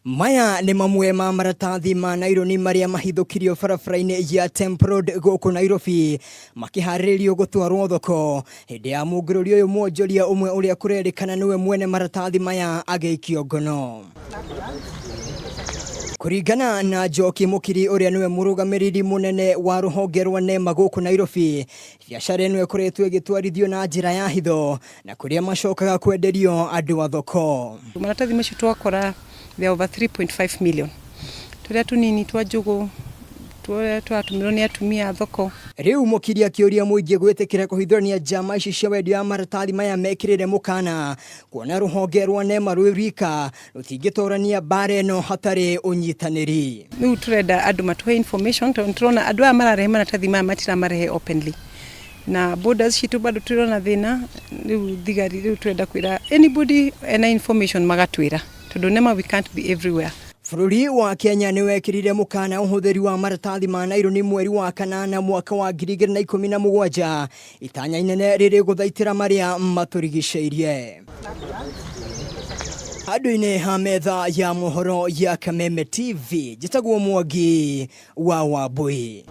Maya nĩ mamwe ma maratathi ma naironi marĩa mahithũkirio barabara-inĩ ya Temple Road gũkũ Nairobi makĩharĩrĩrio gũtwarwo thoko hĩndĩ ya mũngũrũri ũyũ mwonjoria ũmwe ũrĩa kũrerĩkana nĩwe mwene maratathi maya agĩikio ngono. Kũringana na Njoki Mũkiri ũrĩa nĩwe mũrũgamĩrĩri mũnene wa rũhonge rwa NEMA gũkũ Nairobi, biacara ĩno ĩkoretwo ĩgĩtwarithio na njĩra ya hitho na kũrĩa macokaga kwenderio andũ a thoko. Maratathi macio twakora they are over 3.5 million tũrĩa tũnini twa njũgũ tũrĩa tũratũmĩrwo nĩ atumia a thoko. Rĩu Mũkiri akĩũria mũingĩ gwĩtĩkĩra kũhithũrania njama ici cia wendia wa maratathi maya mekĩrĩre mũkana kuona rũhonge rwa NEMA rwĩ rwika rũtingĩtorania mbara ĩno hatarĩ ũnyitanĩri. Rĩu tũrenda andũ matũhe information tondũ nĩtũrona andũ aya mararehe maratathi maya matiramarehe openly na borders citũ bado tũrona thĩna rĩu thigari rĩu tũrenda kwĩra anybody ena information magatwĩra tondũ NEMA we can't be everywhere. Bũrũri wa Kenya nĩ wekĩrire mũkana ũhũthĩri wa maratathi ma naironi mweri wa kanana mwaka wa 2017 itanya inene rĩrĩ gũthaitĩra marĩa matũrigicĩirie. Handũ-inĩ ha metha ya mohoro ya Kameme TV, njĩtagwo Mwangi wa Wambui.